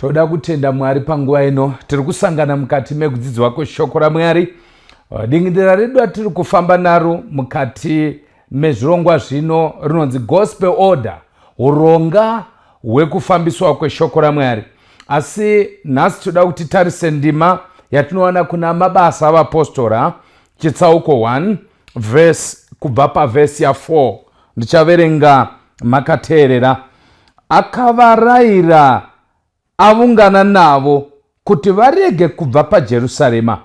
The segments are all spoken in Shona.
Toda kutenda Mwari panguva ino tiri kusangana mukati mekudzidzwa kweshoko raMwari. Dingindira redu ratiri kufamba naro mukati mezvirongwa zvino rinonzi Gospel Order, uronga hwekufambiswa kweshoko raMwari. Asi nhasi toda kuti tarise ndima yatinowana kuna Mabasa avaPostora chitsauko 1 verse kubva pavhesi ya4. Ndichaverenga makateerera. Akavarayira avungana navo kuti varege kubva paJerusarema,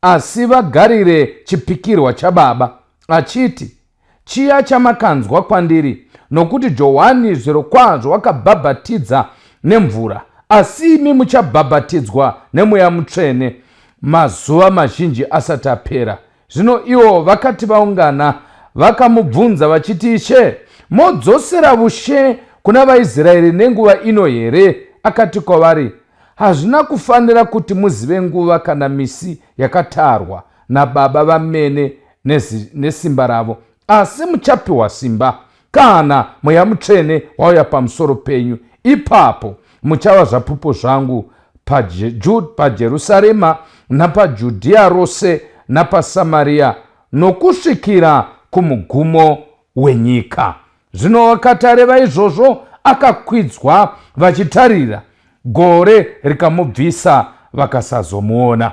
asi vagarire chipikirwa chaBaba, achiti, Chiya chamakanzwa kwandiri, nokuti Johani zvirokwazvo wakabhabhatidza nemvura, asi imi muchabhabhatidzwa neMweya Mutsvene mazuva mazhinji asati apera. Zvino ivo vakati vaungana, vakamubvunza vachiti, Ishe, modzosera vushe kuna vaIsraeri nenguva ino here? Akati kwavari, Hazvina kufanira kuti muzive nguva kana misi yakatarwa naBaba vamene nesimba ravo, asi muchapiwa simba kana Mweya Mutsvene wauya pamusoro penyu, ipapo muchava zvapupu zvangu paJerusarema napaJudhiya rose napaSamaria nokusvikira kumugumo wenyika. Zvino wakati areva izvozvo, akakwidzwa vachitarira, gore rikamubvisa vakasazomuona.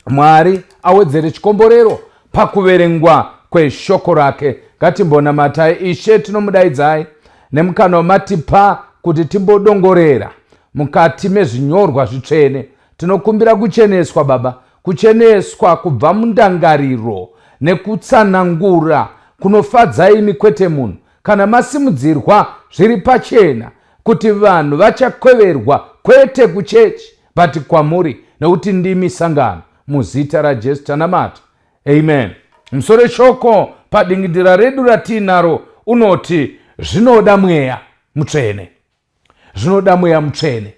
Mwari awedzere chikomborero pakuverengwa kweshoko rake. Ngatimbonamatai. Ishe, tinomudaidzai nemukana wamatipa kuti timbodongorera mukati mezvinyorwa zvitsvene. Tinokumbira kucheneswa, Baba, kucheneswa kubva mundangariro nekutsanangura kunofadza imi kwete munhu. Kana masimudzirwa zviri pachena kuti vanhu vachakweverwa kwete kuchechi but kwamuri, nekuti ndimi sangano. Muzita raJesu tanamata, amen. Musoro weshoko padingindira redu ratiinaro unoti zvinoda Mweya Mutsvene. Zvinoda Mweya Mutsvene.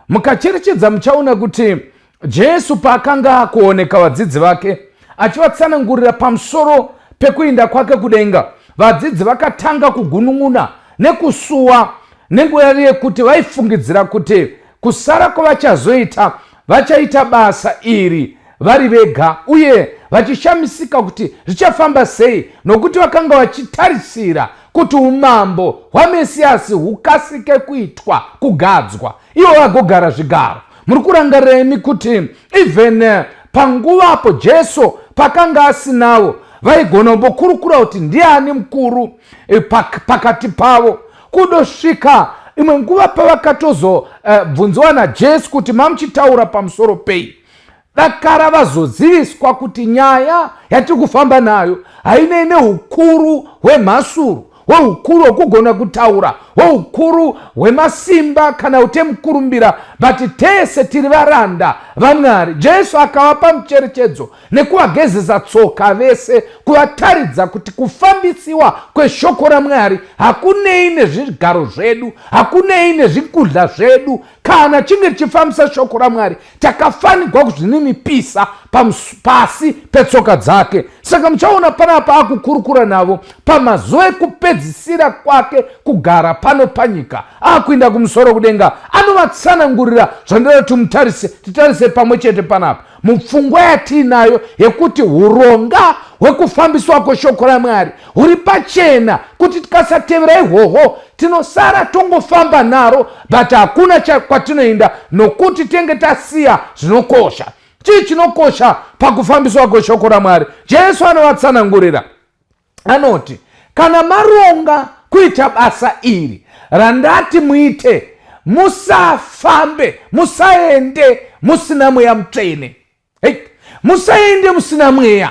Mukacherechedza muchaona kuti Jesu paakanga akuoneka vadzidzi vake achivatsanangurira pamusoro pekuinda kwake kudenga, vadzidzi vakatanga kugunun'una nekusuwa nenguva yekuti vaifungidzira kuti kusara kwavachazoita vachaita basa iri vari vega, uye vachishamisika kuti zvichafamba sei, nokuti vakanga vachitarisira kuti umambo hwaMesiyasi hukasike kuitwa kugadzwa, ivo vagogara zvigaro. Muri kurangarira imi kuti even panguva apo Jesu pakanga asinavo, vaigona kumbokurukura kuti ndiani mukuru pakati pavo, kudosvika imwe nguva pavakatozobvunziwa naJesu kuti mamuchitaura pamusoro pei. Dakara vazoziviswa kuti nyaya yatiri kufamba nayo hainei neukuru hwemhasuru, hweukuru hwekugona kutaura, hweukuru hwemasimba kana kuti emukurumbira, but tese tiri varanda vaMwari. Jesu akavapa mucherechedzo nekuvagezesa tsoka vese, kuvataridza kuti kufambisiwa kweshoko raMwari hakunei nezvigaro zvedu, hakunei nezvikudla zvedu. Kana chinge tichifambisa shoko raMwari, takafanirwa kuzvininipisa pasi petsoka dzake. Saka muchaona panapa akukurukura navo pamazuva ekupedzisira kwake kugara pano panyika, akuinda kumusoro kudenga, anovatsanangurira zvandinoda kuti mutarise, titarise pamwe chete panapa mupfungwa yatiinayo yekuti uronga hwekufambiswa kweshoko raMwari huri pachena, kuti tikasatevera ihwohwo tinosara tongofamba naro, but hakuna kwatinoenda nokuti tenge tasiya zvinokosha. Chii chinokosha pakufambiswa kweshoko raMwari? Jesu anovatsanangurira, anoti, kana maronga kuita basa iri randati muite, musafambe, musaende musina Mweya Mutsvene. Hey, musaende musina Mweya.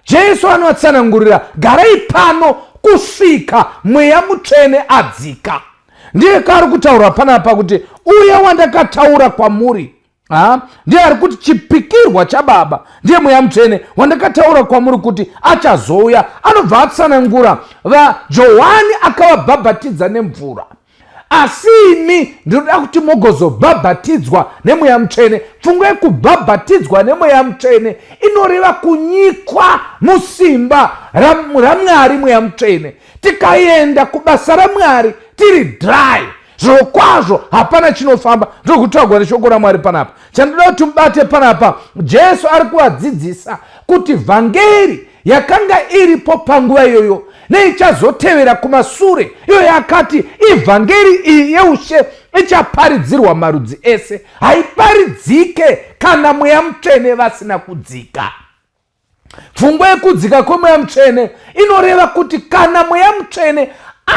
Jesu anovatsanangurira, garai pano kusvika Mweya Mutsvene adzika. Ndiye kaari kutaura panapa kuti uya wandakataura kwamuri, ndiye ari kuti chipikirwa chaBaba ndiye Mweya Mutsvene wandakataura kwamuri kuti achazouya. Anobva atsanangura, vaJohani akavabhabhatidza nemvura, asi imi ndinoda kuti mugozobhabhatidzwa neMweya Mutsvene. Pfungwa yekubhabhatidzwa neMweya Mutsvene inoreva kunyikwa musimba raMwari Mweya Mutsvene. Tikaenda kubasa raMwari tiri dry, Zvirokwazvo hapana chinofamba. Ndokutaurwa neshoko raMwari panapa. Chandoda kuti mubate panapa, Jesu ari kuvadzidzisa kuti vhangeri yakanga iripo panguva iyoyo neichazotevera kumasure, iyo yakati ivhangeri iyi yeushe ichaparidzirwa marudzi ese, haiparidzike kana Mweya Mutsvene vasina kudzika. Pfungwa yekudzika kweMweya Mutsvene inoreva kuti kana Mweya Mutsvene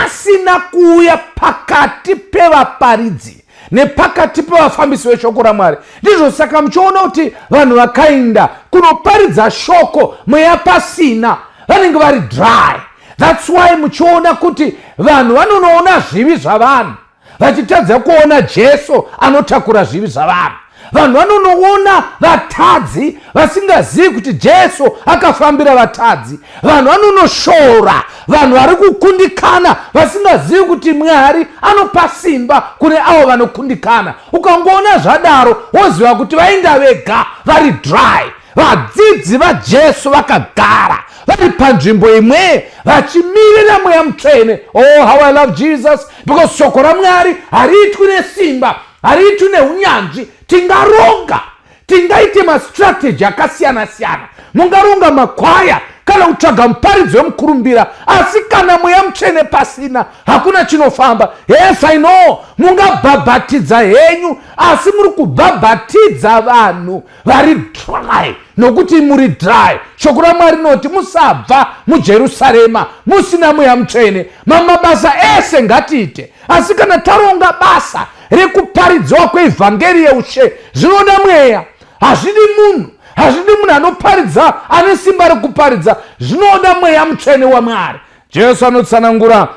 asina kuuya pakati pevaparidzi nepakati pevafambisi veshoko raMwari, ndizvo saka muchiona kuti vanhu vakainda kunoparidza shoko mweya pasina, vanenge vari dry. That's why muchiona kuti vanhu vanonoona zvivi zvavanhu vachitadza kuona Jesu anotakura zvivi zvavanhu. Vanhu vanonoona vatadzi vasingazivi kuti Jesu akafambira vatadzi. Vanhu vanonoshora vanhu vari kukundikana vasingazivi kuti Mwari anopa simba kune avo vanokundikana. Ukangoona zvadaro woziva kuti vainda vega, vari dry. Vadzidzi vaJesu vakagara vari panzvimbo imwe vachimirira Mweya Mutsvene. Oh, how I love Jesus, because shoko raMwari hariitwi nesimba, hariitwi neunyanzvi. Tingaronga, tingaite mastrategy akasiyana-siyana, mungaronga makwaya kana kutsvaga muparidzi wemukurumbira, asi kana Mweya Mutsvene pasina, hakuna chinofamba. Yes, I know mungabhabhatidza henyu, asi muri kubhabhatidza vanhu vari dry, nokuti muri dry. Shoko raMwari rinoti musabva muJerusarema musina Mweya Mutsvene. Mamabasa ese ngatiite, asi kana taronga basa rekuparidziwa kweivhangeri yeushe, zvinoda mweya. Hazvidi munhu, hazvidi munhu anoparidza ane simba rekuparidza, zvinoda Mweya Mutsvene waMwari. Jesu anotsanangura,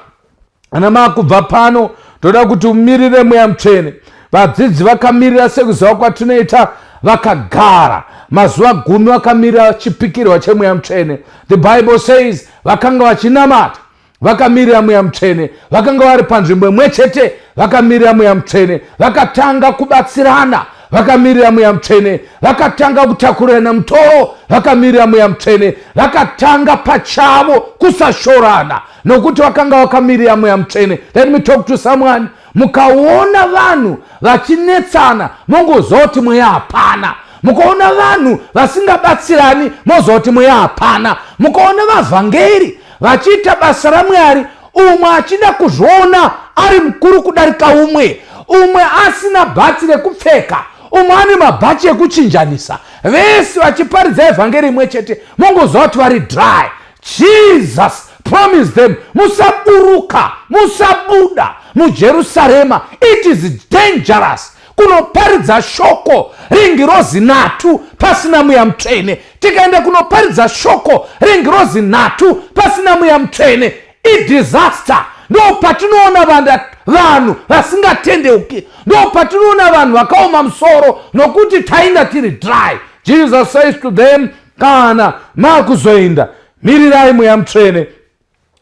ana makubva pano, toda kuti umirire Mweya Mutsvene. Vadzidzi vakamirira, sekuziva kwatinoita, vakagara mazuva 10 vakamirira chipikirwa cheMweya Mutsvene. The Bible says vakanga vachinamata vakamirira Mweya Mutsvene, vakanga vari panzvimbo imwe chete vakamirira Mweya Mutsvene, vakatanga kubatsirana vakamirira Mweya Mutsvene, vakatanga kutakurirana mutoro vakamirira Mweya Mutsvene, vakatanga pachavo kusashorana nokuti vakanga vakamirira Mweya Mutsvene. Let me talk to someone. Mukaona vanhu vachinetsana, mongoziva kuti mweya hapana. Mukaona vanhu vasingabatsirani, moziva kuti mweya hapana. Mukaona vavhangeri vachiita basa raMwari, umwe achida kuzviona ari mukuru kudarika umwe, umwe asina bhachi rekupfeka, umwe ane mabhachi ekuchinjanisa, vese vachiparidza evhangeri imwe chete, mongoziva kuti vari dry. Jesus promised them, musaburuka, musabuda muJerusarema. It is dangerous kunoparidza shoko rengirozi nhatu pasina Mweya Mutsvene. Tikaenda kunoparidza shoko rengirozi nhatu pasina Mweya Mutsvene, idisaster. Ndo patinoona vanhu vasingatendeuki, ndo patinoona vanhu vakaoma musoro, nokuti tainda tiri dry. Jesus says to them, kana makuzoenda, mirirai Mweya Mutsvene.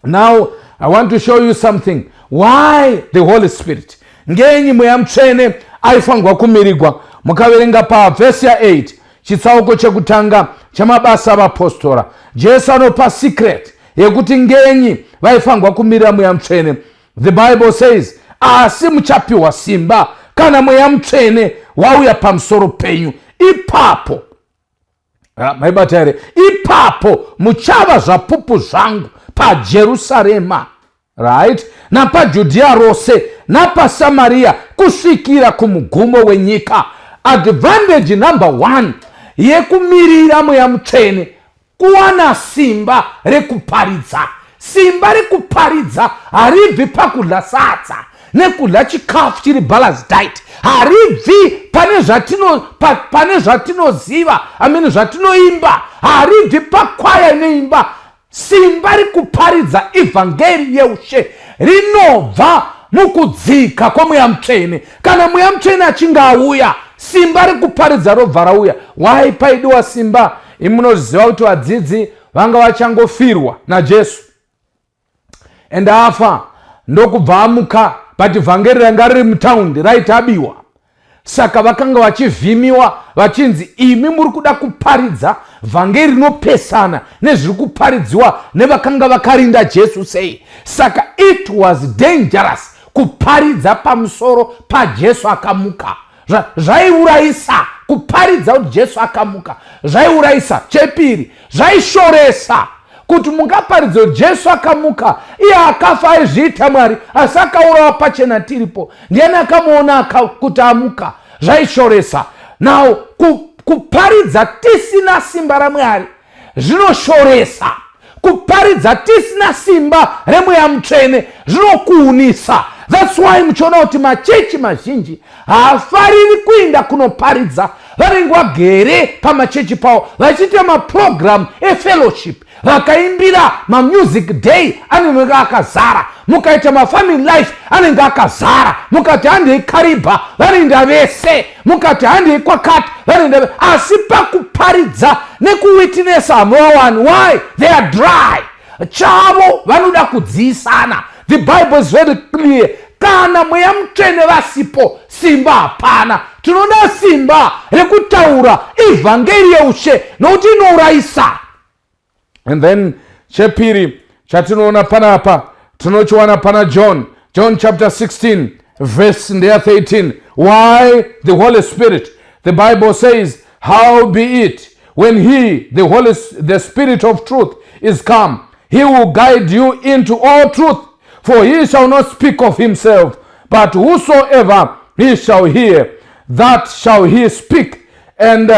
Now I want to show you something. Why the Holy Spirit? Ngenyi Mweya Mutsvene aifanirwa kumirigwa? Mukaverenga pavhesi ya8 chitsauko chekutanga chamabasa avapostora, Jesu anopa secret yekuti ngenyi vaifanirwa kumirira Mweya Mutsvene. The Bible says, asi muchapiwa simba kana Mweya Mutsvene wauya pamusoro penyu, ipapo, maibata here, ipapo muchava zvapupu zvangu paJerusarema, right, napaJudhiya rose, napaSamariya, kusvikira kumugumo wenyika. Advantage number one yekumirira Mweya Mutsvene kuwana simba rekuparidza. Simba rekuparidza haribvi pakudya sadza nekudya chikafu chiri balance diet, haribvi pane zvatinoziva, amene zvatinoimba, haribvi pakwaya inoimba. Simba rekuparidza ivhangeri yeushe rinobva mukudzika kwemweya Mutsvene. Kana Mweya Mutsvene achinge auya, simba rekuparidza robva rauya. Why paidiwa simba? Imunoziva kuti vadzidzi vanga vachangofirwa naJesu, and afa ndokubva amuka, but vhangeri ranga riri mutaundi raiti abiwa. Saka vakanga vachivhimiwa vachinzi, imi muri kuda kuparidza vhangeri rinopesana nezviri kuparidziwa nevakanga vakarinda Jesu sei? Saka it was dangerous. Kuparidza pamusoro paJesu akamuka zvaiurayisa. Kuparidza kuti Jesu akamuka zvaiurayisa. Chepiri, zvaishoresa kuti mungaparidza kuti Jesu akamuka, iye akafa aizviita Mwari, asi akaurawa pachena tiripo. Ndiani akamuona kuti amuka? Zvaishoresa. Now, kuparidza tisina simba raMwari zvinoshoresa. Kuparidza tisina simba reMweya Mutsvene zvinokuunisa. That's why muchiona kuti machechi mazhinji haafariri kuinda kunoparidza. Vanenge vagere pamachechi pavo vachiita maprogramu efellowship, vakaimbira mamusic day anenge akazara, mukaita mafamily life anenge akazara, mukati handei Karibha vanoenda vese, mukati handei kwakati vanoenda. Asi pakuparidza nekuwitnessa hamuvawani. Why? They are dry. Chavo vanoda kudziisana. The Bible is very clear: kana Mweya Mutsvene vasipo, simba hapana. Tinoda simba rekutaura ivhangeri yeushe, nokuti inourayisa. And then chepiri chatinoona panapa tinochiwana pana John chapter 16, verse ndeya 13. Why the Holy Spirit? The Bible says, "Howbeit, when he, the Spirit of truth, is come, he will guide you into all truth, for he shall not speak of himself, but whosoever he shall hear, that shall he speak, and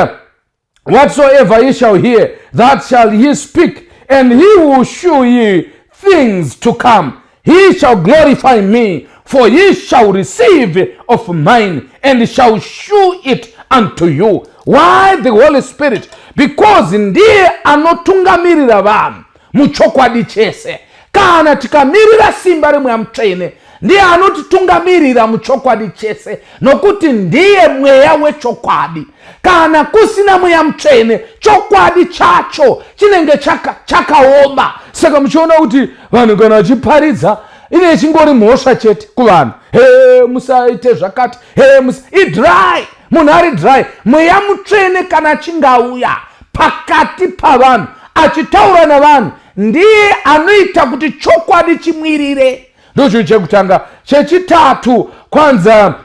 whatsoever he shall hear, that shall he speak, and he will shew ye things to come. He shall glorify me, for he shall receive of mine and shall shew it unto you." Why the Holy Spirit? Because ndiye anotungamirira vanhu muchokwadi chese. Kana tikamirira simba reMweya Mutsvene, ndiye anotitungamirira muchokwadi chese, nokuti ndiye Mweya wechokwadi. Kana kusina Mweya Mutsvene, chokwadi chacho chinenge chakaoma. Saka muchiona kuti vanhu kana vachiparidza, ine chingori mhosva chete kuvanhu: "He, musaite zvakati, he, musa." Idry, munhu ari dry. Mweya Mutsvene kana achinge auya pakati pavanhu achitaura navanhu, ndiye anoita kuti chokwadi chimwirire. Ndo chinhu chekutanga. Chechitatu, kwanza,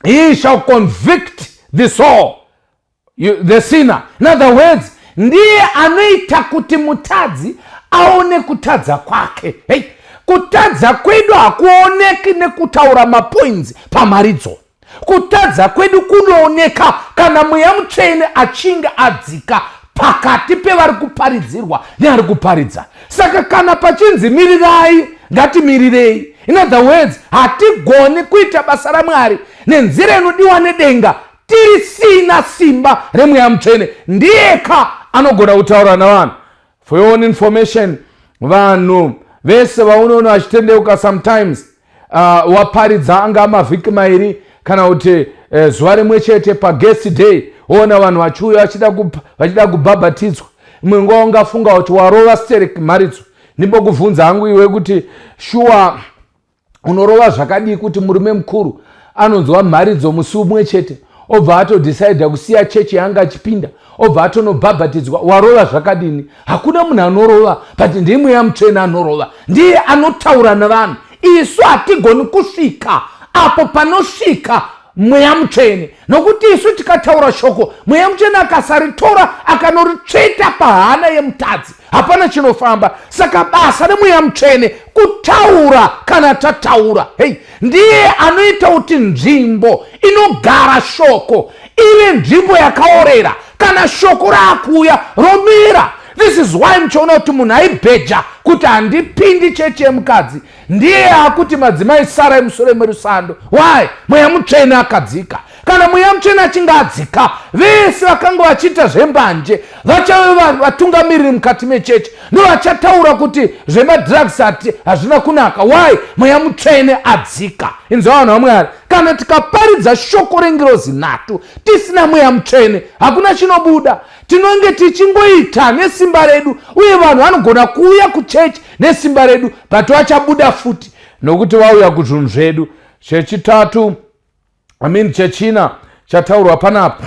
he shall convict the soul, the sinner. In other words, ndiye anoita kuti mutadzi aone kutadza kwake. Hey, kutadza kwedu hakuoneki nekutaura mapoints pamaridzo. Kutadza kwedu kunooneka kana Mweya Mutsvene achinge adzika pakati pevari kuparidzirwa neari kuparidza. Saka kana pachinzi mirirai, ngatimirirei. In other words, hatigoni kuita basa raMwari nenzira inodiwa nedenga tirisina simba reMweya Mutsvene. Ndiyeka anogona kutaura navanhu. For your own information, vanhu vese vaunoona vachitendeuka, sometimes waparidza anga mavhiki 2 kana kuti zuva rimwe chete paguest day, woona vanhu vachiuya vachida kubhabhatidzwa. Imwe nguva ungafunga kuti warova sterek mharidzo. Ndimbokubvunza hangu iwe kuti shuwa unorova zvakadii kuti murume mukuru anonzwa mharidzo musi umwe chete, obva atodhisaidha kusiya chechi yaanga achipinda, obva atonobhabhatidzwa? Warova zvakadini? Hakuna munhu anorova, but ndiye Mweya Mutsvene anorova, ndiye anotaura navanhu. Isu hatigoni kusvika apo panosvika Mweya Mutsvene, nokuti isu tikataura shoko, Mweya Mutsvene akasaritora akanoritsveta pahana yemutadzi, hapana chinofamba. Saka basa reMweya Mutsvene kutaura. Kana tataura, hei, ndiye anoita kuti nzvimbo inogara shoko ive nzvimbo yakaorera. Kana shoko raakuuya, romira. This is why muchiona kuti munhu aibheja kuti handipindi chechi yemukadzi, ndiye akuti madzimai sarai mushure merusando. Why? Mweya Mutsvene akadzika. Kana Mweya Mutsvene achinge adzika, vese vakanga vachiita zvembanje vachave vatungamiriri mukati mechechi, ndo vachataura kuti zvemadrugs ati hazvina kunaka. Why? Mweya Mutsvene adzika. Inzwa, vanhu vaMwari, kana tikaparidza shoko rengirozi nhatu tisina Mweya Mutsvene, hakuna chinobuda. Tinonge tichingoita nesimba redu, uye vanhu vanogona kuuya kuchechi nesimba redu, but vachabuda futi nokuti vauya kuzvinhu zvedu. Chechitatu, I mean chechina chataurwa panapa,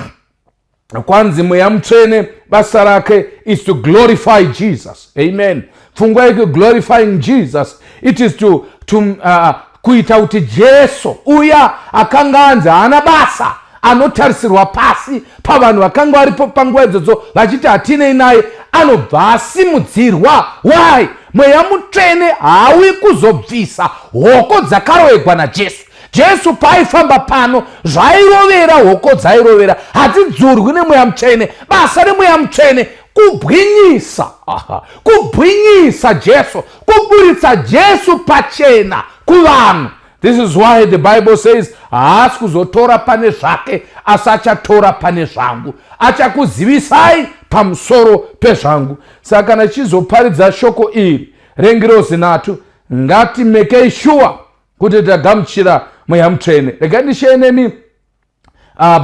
kwanzi Mweya Mutsvene basa rake is to glorify Jesus. Amen. Pfungwa yekuglorifying Jesus, it is to Kuita kuti Jesu uya akanga anzi haana basa, anotarisirwa pasi pavanhu vakanga varipo panguva idzodzo vachiti hatinei naye, anobva asimudzirwa. Why? Mweya Mutsvene haaui kuzobvisa hoko dzakaroegwa naJesu. Jesu paaifamba pano, zvairovera, hoko dzairovera hadzidzurwi neMweya Mutsvene. Basa reMweya Mutsvene kubwinyisa, kubwinyisa Jesu, kuburitsa Jesu pachena kuvanhu. This is why the Bible says haasi kuzotora pane zvake, asi achatora pane zvangu, achakuzivisai pamusoro pezvangu. Saka kana chizoparidza shoko iri rengirozi nhatu, ngatimekei sure kuti tagamuchira Mweya Mutsvene. Regai ndishare nemi,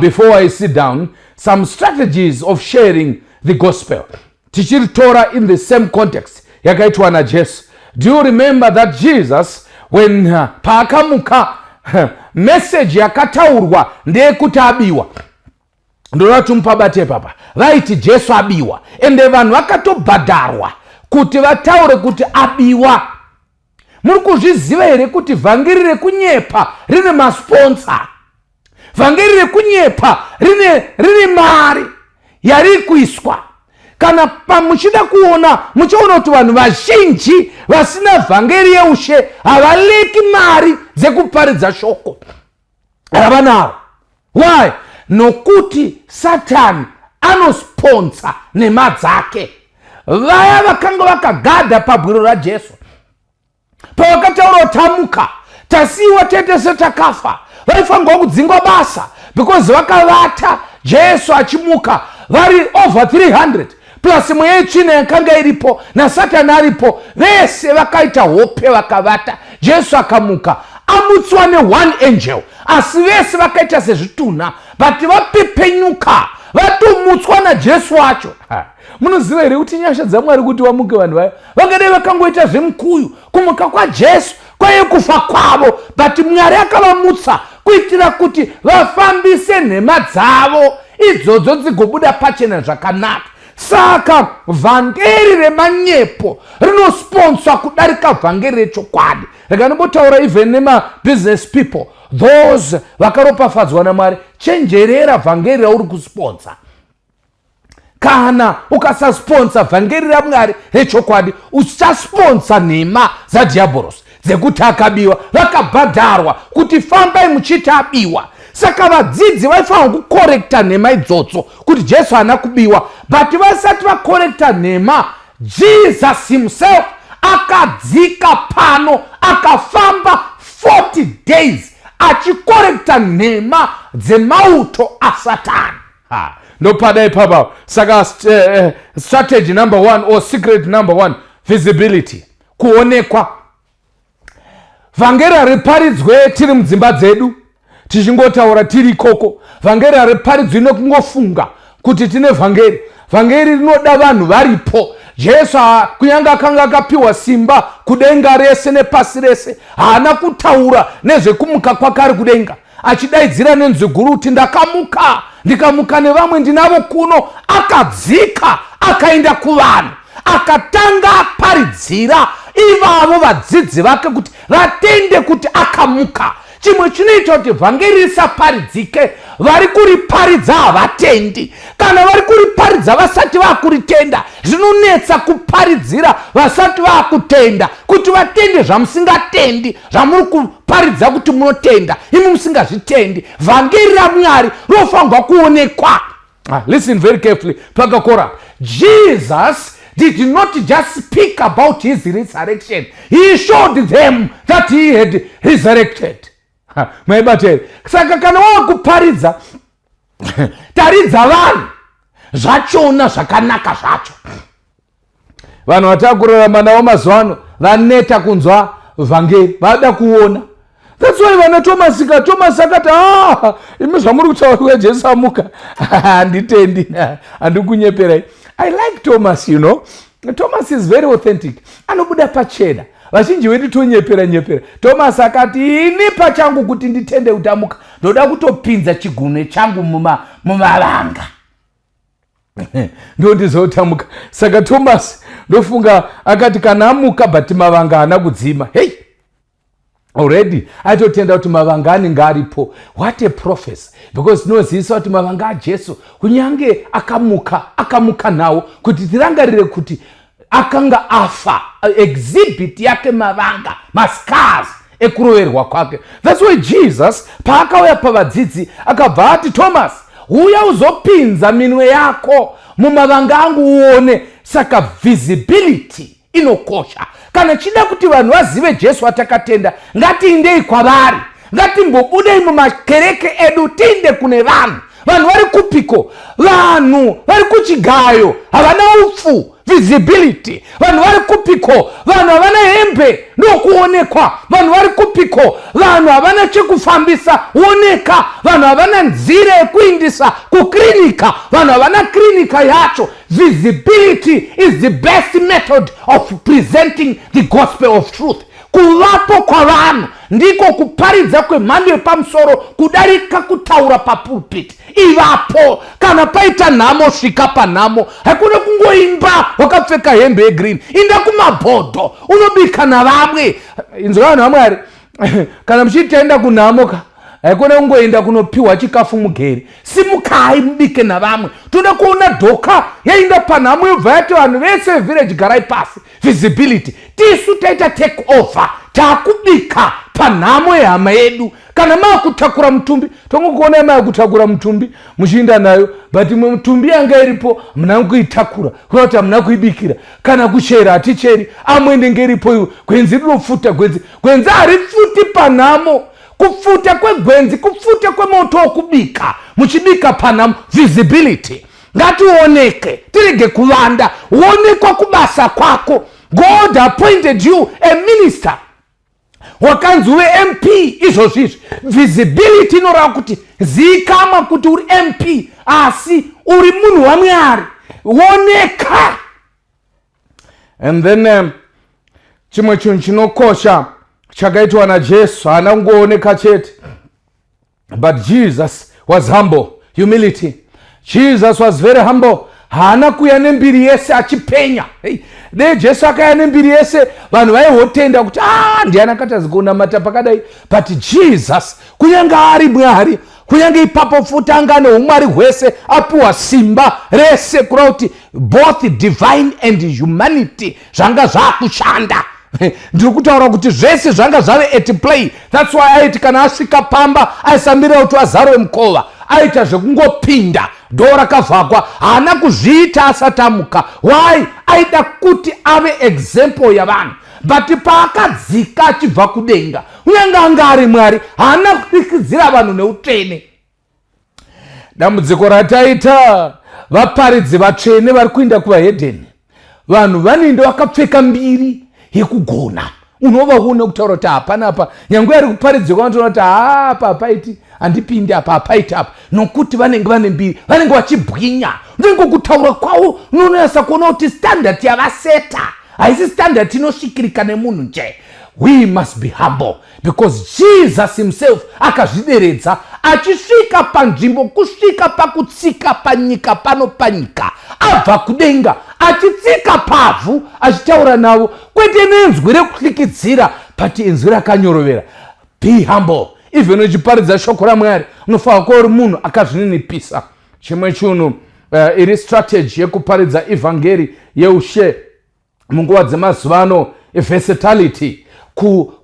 before I sit down, some strategies of sharing the gospel, tichiritora in the same context yakaitwa naJesu. Do you remember that Jesus, when paakamuka, message yakataurwa ndeyekuti abiwa? Ndoda kuti mupabate papa. Vaiti Jesu abiwa, ende vanhu vakatobhadharwa kuti vataure kuti abiwa. Muri kuzviziva here kuti vhangeri rekunyepa rine masponsor? Vhangeri rekunyepa rine mari yari kuiswa. Kana pamuchida kuona, muchaona kuti vanhu vazhinji vasina vhangeri yeushe havaleki mari dzekuparidza shoko ravanaro. Why? Nokuti Satani anosponsa nhema dzake. Vaya vakanga vakagadha pabwiro raJesu, pavakataura tamuka, tasiyiwa tete setakafa, vaifanirwa kudzingwa basa because vakavata Jesu achimuka vari over 300, plus mweya yetsvina yakanga iripo naSatani aripo. Vese vakaita hope, vakavata. Jesu akamuka amutswa neone angel, asi vese vakaita sezvitunha, but vapepenyuka vatomutswa naJesu wacho. Munoziva here kuti nyasha dzaMwari kuti vamuke vanhu vaya vangadai vakangoita zvemukuyu? Kumuka kwaJesu kwaive kufa kwavo, but Mwari akavamutsa kuitira kuti vafambise nhema dzavo idzodzo dzigobuda pachena zvakanaka. Saka vhangeri remanyepo rinosponswa kudarika vhangeri rechokwadi. Rega ndimbotaura even nemabusiness people, those vakaropafadzwa naMwari. Chenjerera vhangeri rauri kusponsa. Kana ukasasponsa vhangeri raMwari rechokwadi, uchasponsa nhema dzadhiabhorosi dzekuti akabiwa. Vakabhadharwa kuti fambai muchiti abiwa. Saka vadzidzi vaifanira kukorekta nhema idzodzo kuti Jesu haana kubiwa, but vasati vakorekta nhema, Jesus himself akadzika pano, akafamba 40 days achikorekta nhema dzemauto aSatani. Ndopada ipapa. Saka strategy number one or secret number one, visibility, kuonekwa. Vhangeri hariparidzwe tiri mudzimba dzedu tichingotaura tiri ikoko. Vhangeri hariparidzwi nekungofunga kuti tine vhangeri. Vhangeri rinoda vanhu varipo. Jesu, kunyange akanga akapiwa simba kudenga rese nepasi rese, haana kutaura nezvekumuka kwake ari kudenga achidaidzira nenzwi guru kuti ndakamuka, ndikamuka nevamwe ndinavo kuno. Akadzika, akaenda kuvanhu, akatanga aparidzira ivavo vadzidzi vake kuti vatende kuti akamuka. Chimwe chinoita kuti vhangeri risaparidzike, vari kuriparidza havatendi. Kana vari kuriparidza vasati vakuritenda, zvinonetsa kuparidzira vasati vakutenda kuti vatende zvamusingatendi, zvamuri kuparidza kuti munotenda imi musingazvitendi. Vhangeri raMwari rofanirwa kuonekwa. Listen very carefully pakakora. Jesus did not just speak about his resurrection, he showed them that he had resurrected. Maibata here? Saka kana wava kuparidza, taridza vanhu zvachona zvakanaka zvacho. Vanhu vatakurarama navo mazuva ano vaneta kunzwa vhangeri, vada kuona. That's why vana Thomas ka, Thomas akati, "Ah, imi zvamuri kutaura kuya Jesu amuka, handitendi, handikunyeperai." I like Thomas. Thomas is very authentic, anobuda pachena. Vazhinji vedu tonyepera nyepera. Thomas akati, "Ini pachangu, kuti nditende kuti amuka, ndoda kutopinza chigunwe changu mumavanga, ndo ndizotamuka." Saka Thomas ndofunga akati kana amuka, but mavanga haana kudzima. Hei. Already aitotenda kuti mavanga anenge aripo. What a prophecy, because tinozivisa kuti mavanga aJesu kunyange akamuka, akamuka nawo kuti tirangarire kuti akanga afa. Exhibit yake mavanga, mascars ekuroverwa kwake. That's why Jesus paakauya pavadzidzi akabva ati, "Thomas, uya uzopinza minwe yako mumavanga angu uone." Saka visibility inokosha. Kana chida kuti vanhu vazive Jesu atakatenda, ngatiindei kwavari. Ngatimbobudei mumakereke edu, tiinde kune vanhu. Vanhu vari kupiko? Vanhu vari kuchigayo, havana upfu. Visibility. Vanhu vari kupiko? Vanhu havana hembe, ndokuonekwa. Vanhu vari kupiko? Vanhu havana chekufambisa, oneka. Vanhu havana nzira yekuindisa kukrinika, vanhu havana krinika yacho. Visibility is the best method of presenting the gospel of truth. Kuvapo kwavanhu ndiko kuparidza kwemhando yepamusoro kudarika kutaura papulpit. Ivapo. Kana paita nhamo, svika panhamo. Hakuna kungoimba wakapfeka hembe yegreen. Inda kumabhodho, unobika navamwe. Inzwa, vanhu vaMwari, kana muchitenda kunhamo ka, haikona kungoenda kunopiwa chikafu mugeri. Simukai, mubike navamwe. Toda kuona dhoka yainda panhamo, yobva yati, "Vanhu vese vevillage, garai pasi." Visibility. Tisu taita take over, taakubika panhamo yehama yedu. Kana maakutakura mutumbi, tongokuonai maakutakura mutumbi muchiinda nayo, but imwe mutumbi yanga iripo hamuna kuitakura, kuda kuti hamuna kuibikira. Kana kuchera haticheri, amwe ndenge iripo iwe. Gwenzi rinopfuta, gwenzi, gwenzi haripfuti panhamo. Kupfuta kwegwenzi kupfuta kwemoto wokubika, muchibika panhamo. Visibility. Ngationeke, tirege kuvanda. Onekwa kubasa kwako. God appointed you a minister, wakanzi uve MP izvozvo izvi. Visibility inoreva kuti ziikamwa kuti uri MP, asi uri munhu waMwari. Oneka. And then chimwe chinhu chinokosha chakaitwa naJesu, haana kungooneka chete, but Jesus was humble. Humility. Jesus was very humble. Haana kuya nembiri yese achipenya. Hey, dei Jesu akaya nembiri yese, vanhu vaihotenda kuti a ah, ndiani akatadza kunamata pakadai? But Jesus, kunyange ari Mwari, kunyange ipapo futi anga ane umwari hwese, apiwa simba rese, kureva kuti both divine and humanity zvanga zvaakushanda. Ndiri kutaura kuti zvese zvanga zvave at play. That's why aiti kana asvika pamba, aisamirira kuti azarwe mukova, aita zvekungopinda, dhoo rakavhagwa. Haana kuzviita asati amuka. Why? Aida kuti ave example yavanhu. But paakadzika achibva kudenga, kunyange anga ari Mwari, haana kudikidzira vanhu neutsvene. Dambudziko rataita, vaparidzi vatsvene vari kuinda kuvahedheni, vanhu vanoenda vakapfeka mbiri yekugona. Unovaona kutaura kuti hapana apa, nyange ari kuparidzwa, vanotoona kuti haapa hapaiti, handipindi apa, hapaiti apa, nokuti vanenge vane mbiri, vanenge vachibwinya. Unenge kutaura kwavo unonatsa kuona kuti standard yavaseta haisi standard inosvikirika nemunhu nje. We must be humble because Jesus himself akazvideredza achisvika panzvimbo, kusvika pakutsika panyika pano, panyika, abva kudenga, achitsika pavhu, achitaura navo, kwete nenzwi rekuhlikidzira, but inzwi rakanyorovera. Be humble. Even uchiparidza shoko raMwari, unofanira kuva uri munhu akazvininipisa. Chimwe chinhu iri strategy yekuparidza ivhangeri yeushe munguva dzemazuva ano, versatility,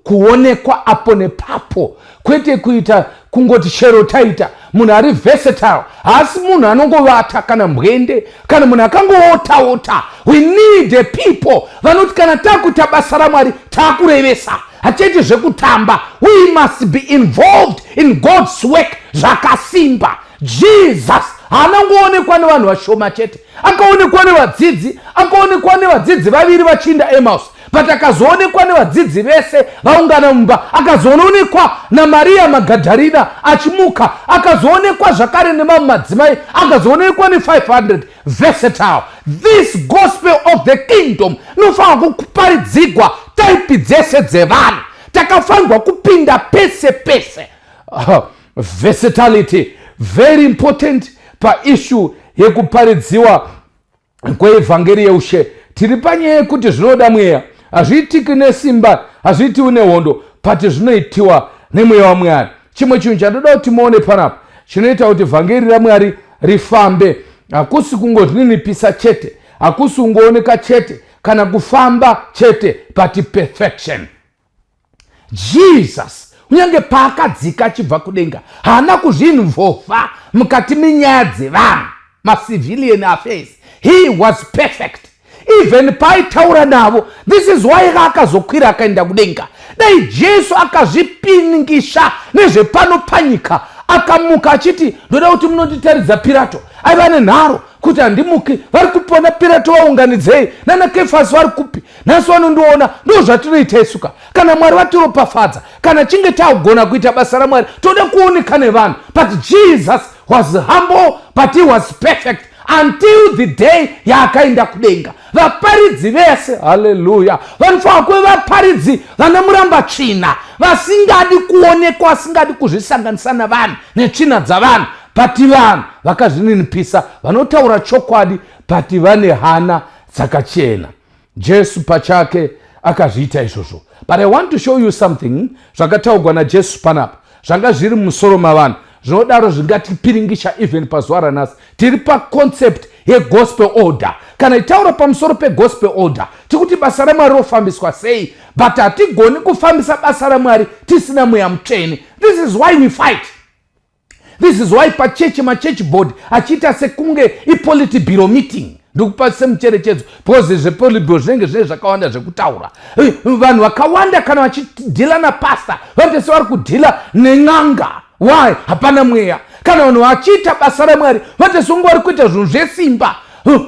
kuonekwa apo nepapo, kwete kuita kungoti chero taita. Munhu ari versatile haasi munhu anongovata kana mbwende, kana munhu akangoota-ota. We need a people vanoti kana takuita basa raMwari, taakurevesa, hatiiti zvekutamba. We must be involved in God's work zvakasimba. Jesus haana kungoonekwa nevanhu vashoma chete. Akaonekwa nevadzidzi, akaonekwa nevadzidzi vaviri vachiinda Emaus, but akazoonekwa nevadzidzi vese vaungana mumba, akazoonekwa naMariya Magadharina achimuka, akazoonekwa zvakare nemamwe madzimai, akazoonekwa ne500. Versatile. This gospel of the kingdom inofanira kuparidzigwa type dzese dzevanhu. Takafanirwa kupinda pese pese. Versatility, very important paissue yekuparidziwa kweevhangeri yeushe. Tiri panyaya yekuti zvinoda mweya, hazviitiki nesimba, hazviitiwi nehondo. But zvinoitiwa nemweya waMwari. Chimwe chinhu chandoda kuti muone panapa chinoita kuti vhangeri raMwari rifambe, hakusi kungozvininipisa chete, hakusi kungooneka chete, kana kufamba chete, but perfection. Jesus kunyange paakadzika achibva kudenga, haana kuzviinvolva mukati menyaya dzevanhu, macivilian affairs. He was perfect even paaitaura navo. This is why akazokwira akaenda kudenga. Dai Jesu akazvipiningisha nezvepano panyika, akamuka achiti, "Ndoda kuti munonditaridza Pirato," aiva nenharo kuti, "Handimuki. Vari kupona Pirato? Vaunganidzei. Nana Kefasi vari kupi? Nhasi vanondiona." Ndo zvatinoita isuka kana Mwari vatiropafadza, kana chinge tagona kuita basa raMwari, toda kuoneka nevanhu. But Jesus was humble, but he was perfect until the day yaakaenda kudenga. Vaparidzi vese, haleluya, vanofanira kuve vaparidzi vana muramba tsvina, vasingadi kuonekwa, vasingadi kuzvisanganisa navanhu netsvina dzavanhu, but vanhu vakazvininipisa, vanotaura chokwadi, but vane hana dzakachena. Jesu pachake akazviita izvozvo. But I want to show you something zvakataurwa naJesu panapa, zvanga zviri mumusoro mavanhu, zvinodaro zvingatipiringisha even pazuva ranhasi. Tiri paconcept yegospel order. Kana itaura pamusoro pegospel order, tikuti basa raMwari rofambiswa sei? But hatigoni kufambisa basa raMwari tisina Mweya Mutsvene. This is why we fight. This is why pachechi, machurch board achiita sekunge ipolitburo meeting. Ndikupa semucherechedzo because zvepolitburo zvinenge zvine zvakawanda zvekutaura. Vanhu vakawanda kana vachidhila napasta, vanoita sevari kudhila nen'anga. Why? Hapana mweya. Kana vanhu vachiita basa raMwari, vanoita sekunge vari kuita zvinhu zvesimba.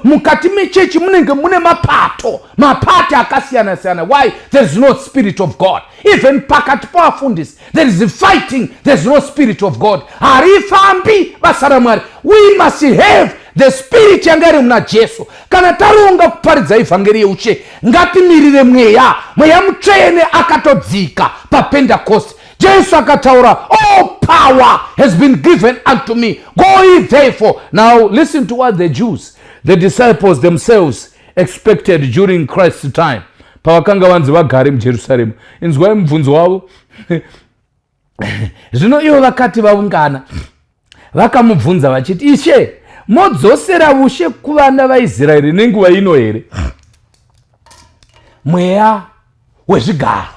Mukati mechechi munenge mune mapato, mapati akasiyana siyana. Why? There is no spirit of God. Even pakati pavafundisi there is fighting. There is no spirit of God. Harifambi basa raMwari. We must have the spirit yanga iri muna Jesu. Kana taronga kuparidza ivhangeri yeushe, ngatimirire mweya. Mweya Mutsvene akatodzika paPentecost. Jesu akataura, "All power has been given unto me. Go ye therefore." Now listen to what the Jews, the disciples themselves, expected during Christ's time, pavakanga vanzi vagare muJerusarema. Inzwai mubvunzo wavo. Zvino ivo vakati vaungana, vakamubvunza vachiti, "Ishe, modzosera ushe kuvana vaIsraeri nenguva ino here?" Mweya wezvigaro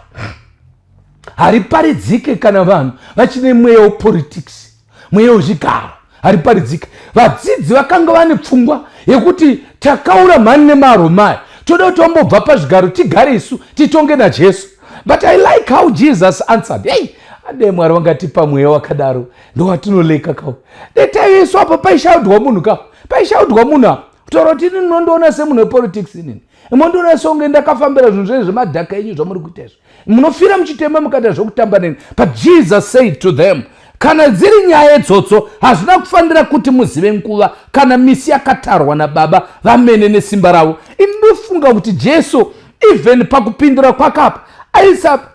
hariparidzike kana vanhu vachine mweya wepolitics. Mweya wezvigaro hariparidzike. Vadzidzi vakanga vane pfungwa yekuti, "Takaura mhani nemaRomai, toda kuti vambobva pazvigaro, tigare isu, titonge naJesu." But I like how Jesus answered. Hey, ade Mwari vangatipa mweya wakadaro, ndowatinoleka kau. Detaisu apa paishaudwa munhu ka, paishaudwa munhu apa kutaura kuti, "Ini munondiona semunhu wepolitics, inini mondiona seunge ndakafambira zvinhu zvee zvemadhaka enyu zvamuri kuita izvo. Munofira muchitema mukaita zvokutamba neni." But Jesus said to them, "Kana dziri nyaya idzotso, hazvina kufanira kuti muzive nguva kana misi yakatarwa naBaba vamene nesimba ravo." Inofunga kuti Jesu even pakupindura kwakapa,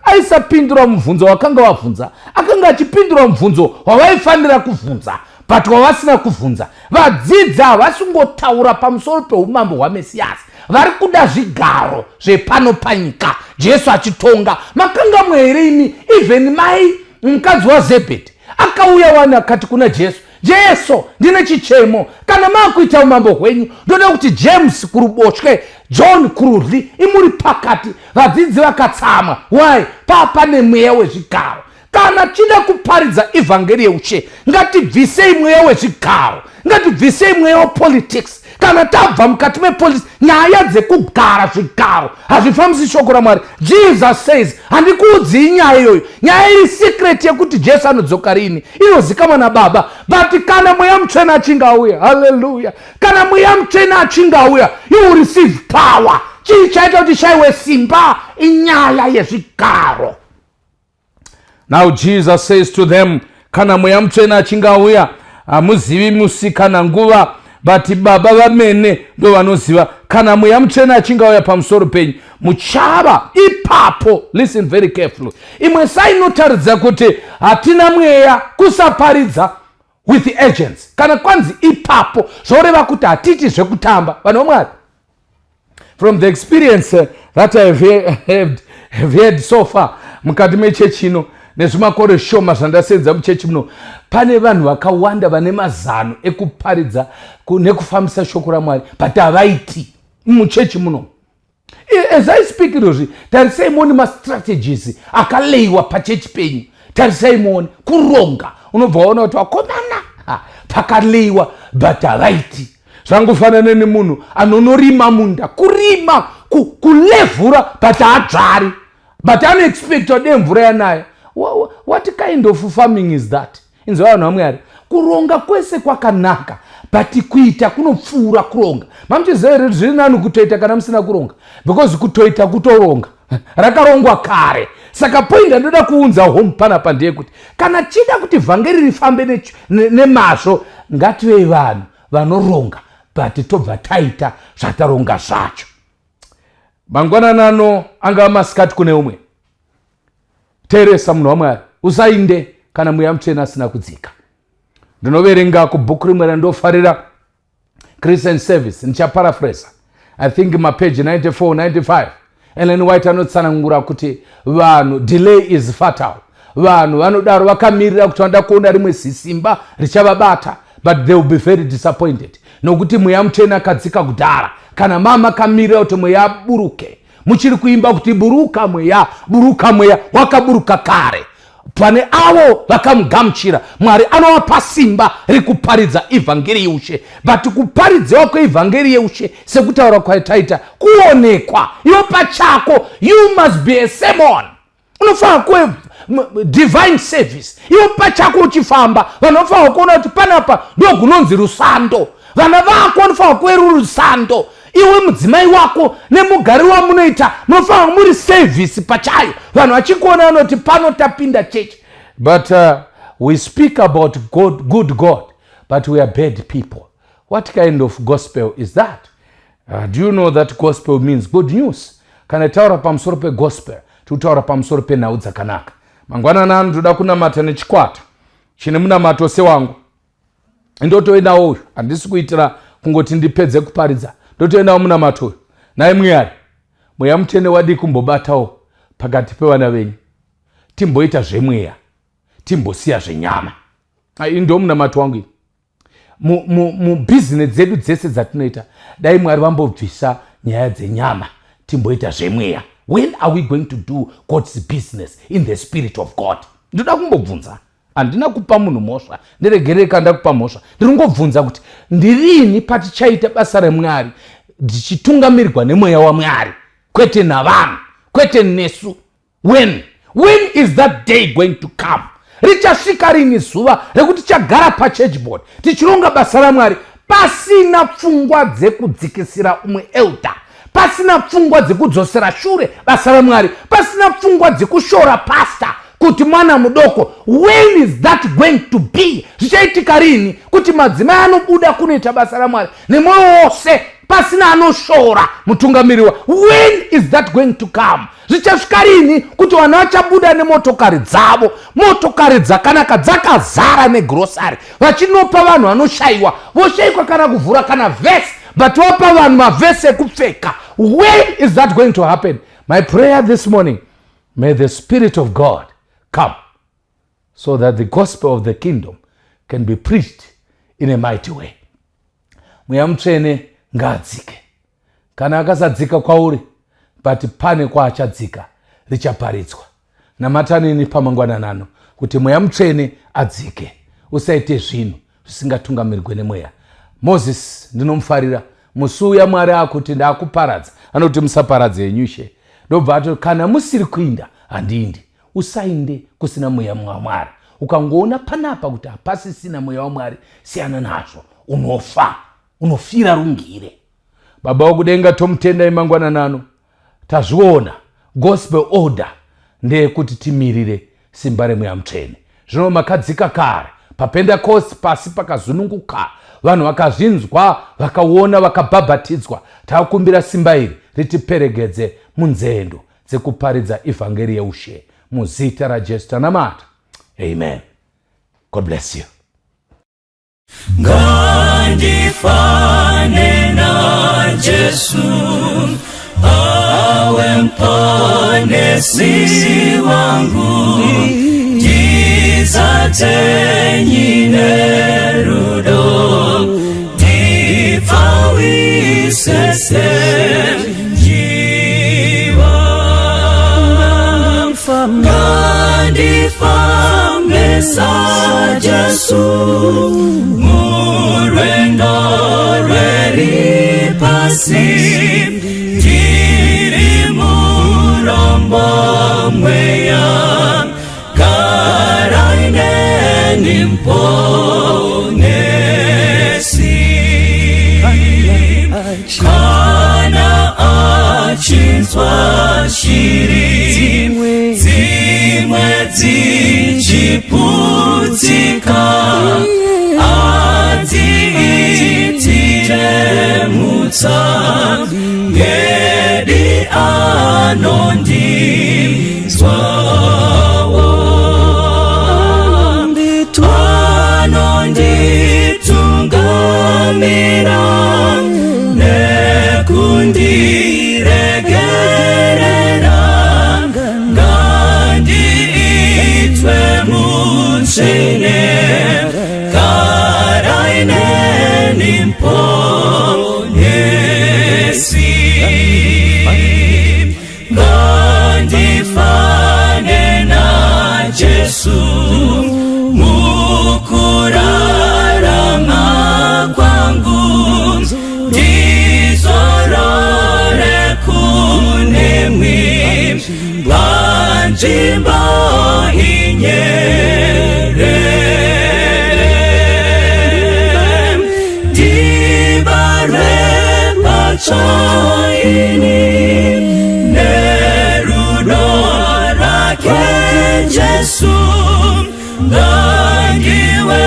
aisapindura mubvunzo wakanga wabvunza. Akanga achipindura mubvunzo wavaifanira kubvunza, but wavasina kubvunza. Vadzidzi havasingotaura pamusoro peumambo hwaMesiyasi, vari kuda zvigaro zvepano panyika, Jesu achitonga. Makanga here imi? Even mai mukadzi waZebhedhi akauya wani, akati kuna Jesu, "Jesu, ndine chichemo. Kana maakuita umambo hwenyu, ndoda kuti James kuruboshwe, John kurudyi, imuri pakati." Vadzidzi vakatsamwa. Why? Papa nemweya wezvigaro. Kana tida kuparidza ivhangeri yeushe, ngatibvisei mweya wezvigaro, ngatibvisei mweya wepolitics. Kana tabva mukati mepolitics, nyaya dzekugara zvigaro hazvifambisi shoko raMwari. Jesus says, "Handikuudzii nyaya iyoyo." Nyaya iri secret yekuti Jesu anodzoka rini inozikamwa naBaba. But kana Mweya Mutsvene achinge auya, halleluya, kana Mweya Mutsvene achinge auya, you will receive power. Chii chaita kuti shaiwe simba? Inyaya yezvigaro. Now Jesus says to them, "Kana Mweya Mutsvene achinge auya, hamuzivi musi kana nguva, but Baba vamene ndo vanoziva. Kana Mweya Mutsvene achinge auya pamusoro penyu, muchava ipapo." Listen very carefully. Imwe sainotaridza kuti hatina mweya kusaparidza with the agents. Kana kwanzi "ipapo", zvoreva kuti hatiti zvekutamba. Vanhu vaMwari, from the experience that I have had so far, Mukati mechechi ino, nezvimakore shoma zvandasenza muchechi muno, pane vanhu vakawanda vane mazano ekuparidza nekufambisa shoko raMwari, but havaiti muchechi muno. As I speak izvozvi, tarisai muone mastrategies akaleiwa pachechi penyu. Tarisai muone kuronga, unobva waona kuti vakomana, pakaleiwa, but havaiti. Zvangofanana nemunhu anonorima munda, kurima, kulevhura, but haadzvari, but anoexpecta de mvura yanaya. What kind of farming is that? Inzwa, vanhu vaMwari, kuronga kwese kwakanaka, but kuita kunopfuura kuronga. Mamuchiziva here, zviri nani kutoita kana musina kuronga, because kutoita kutoronga, rakarongwa kare. Saka point yandoda kuunza home panapa ndeyekuti kana chida kuti vhangeri rifambe nemazvo, ngativei vanhu vanoronga, but tobva taita zvataronga zvacho. Mangwananano, angava masikati kune umwe, teeresa, munhu waMwari, usainde kana Mweya Mutsvene asina kudzika. Ndinoverenga kubhuku rimwe randofarira, Christian Service. Ndichaparaphrasa, I think mapeji 94 95. Ellen White anotsanangura kuti vanhu, delay is fatal. Vanhu vanodaro vakamirira kuti vanoda kuona rimwe zisimba richavabata, but they will be very disappointed, nokuti Mweya Mutsvene akadzika kudhara. Kana mama kamirira kuti Mweya aburuke, muchiri kuimba kuti "Buruka Mweya, buruka Mweya", wakaburuka kare. Pane avo vakamugamuchira, Mwari anovapa simba rekuparidza ivhangeri yeushe. But kuparidziwa kweivhangeri yeushe, sekutaura kwataita, kuonekwa iwe pachako. You must be a sermon. Unofanira kuve divine service iwe pachako. Uchifamba, vanhu vanofanira kuona kuti panapa ndo kunonzi rusando. Vana vako vanofanira kuve ruri rusando. Iwe, mudzimai wako nemugari wamunoita, munofanira muri service pachayo. Vanhu vachikuona vanoti pano tapinda chechi. But we speak about God, good God, but we are bad people. What kind of gospel is that? Do you know that gospel means good news? Kana taura pamusoro pegospel, tikutaura pamusoro penhau dzakanaka. Mangwanani ano ndoda kunamata nechikwata chine munamato sewangu. Ndotoendawo uyu, handisi kuitira kungoti ndipedze kuparidza, ndotoendawo munamato uyu. Nai Mwari, Mweya Mutsvene wadii kumbobatawo pakati pevana venyu? Timboita zvemweya, timbosiya zvenyama. Ai, ndo munamato wangu iyi. Mubhizinesi dzedu dzese dzatinoita, dai Mwari vambobvisa nyaya dzenyama, timboita zvemweya. When are we going to do God's business in the spirit of God? Ndoda kumbobvunza. Handina kupa munhu mhosva, ndiregerei kana ndakupa mhosva. Ndiri ngobvunza kuti ndirini patichaita basa reMwari ndichitungamirirwa nemweya waMwari, kwete navanhu, kwete nesu? When is that day going to come? Richasvika rini zuva rekuti tichagara pachurch board tichironga basa raMwari pasina pfungwa dzekudzikisira umwe elder, pasina pfungwa dzekudzosera shure basa raMwari, pasina pfungwa dzekushora pasta kuti mwana mudoko? When is that going to be? Zvichaitika rini kuti madzimai anobuda kunoita basa raMwari nemwoyo wose pasina anoshora mutungamiri? When is that going to come? Zvichasvika rini kuti vanhu vachabuda nemotokari dzavo, motokari dzakanaka dzakazara negrosari, vachinopa vanhu vanoshayiwa, voshayikwa kana kuvhura kana vhesi, but vapa vanhu mavhesi ekupfeka? When is that going to happen? My prayer this morning, may the spirit of God come so that the gospel of the kingdom can be preached in a mighty way. Mweya Mutsvene ngaadzike. Kana akasadzika kwauri, but pane kwaachadzika, richaparidzwa. Namatanini pamangwananano kuti Mweya Mutsvene adzike. Usaite zvinhu zvisingatungamirwe nemweya. Mozisi ndinomufarira. Musi uya Mwari akuti ndaakuparadza, anoti, "Musaparadze henyu, Ishe." Ndobva ati, "Kana musiri kuinda, handindi." Usainde kusina mweya waMwari. Ukangoona panapa kuti hapasisina mweya waMwari, siyana nazvo, unofa, unofira rungire. Baba wokudenga, tomutendai mangwananano. Tazviona, gospel order ndeyekuti timirire simba remweya Mutsvene. Zvino makadzika kare paPentecost, pasi pakazununguka, vanhu vakazvinzwa, vakaona, vakabhabhatidzwa. Takumbira simba iri ritiperegedze munzendo dzekuparidza ivhangeri yeushe. Muzita raJesu tanamata, amen. God bless you. Ngandifane na Jesu awe. Mponesi wangu, ndizadzenyi nerudo, ndipfawise senjiva. Ngandifambe saJesu murwendo rweripasi, ndiri murombo mweya, garai neni Mponesi. Kana achinzwa shiri dzimwe dzichiputsika, adziitire mutsa, ngedi anondinzwawo, anonditungamira nekundiregerera. Ngandiitwe mutsvene, garai neni Mponesi. Ngandifane naJesu mukurarama kwangu, ndizorore kunemwi panzvimbo inyerere. Ndibarwe patsva ini nerudo rwake Jesu, ngandiwe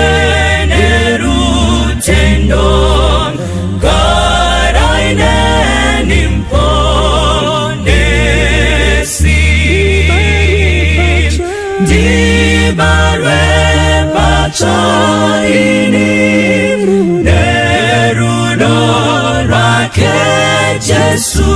nerutendo, garai neni Mponesi. Ndibarwe patsva ini nerudo rwake Jesu.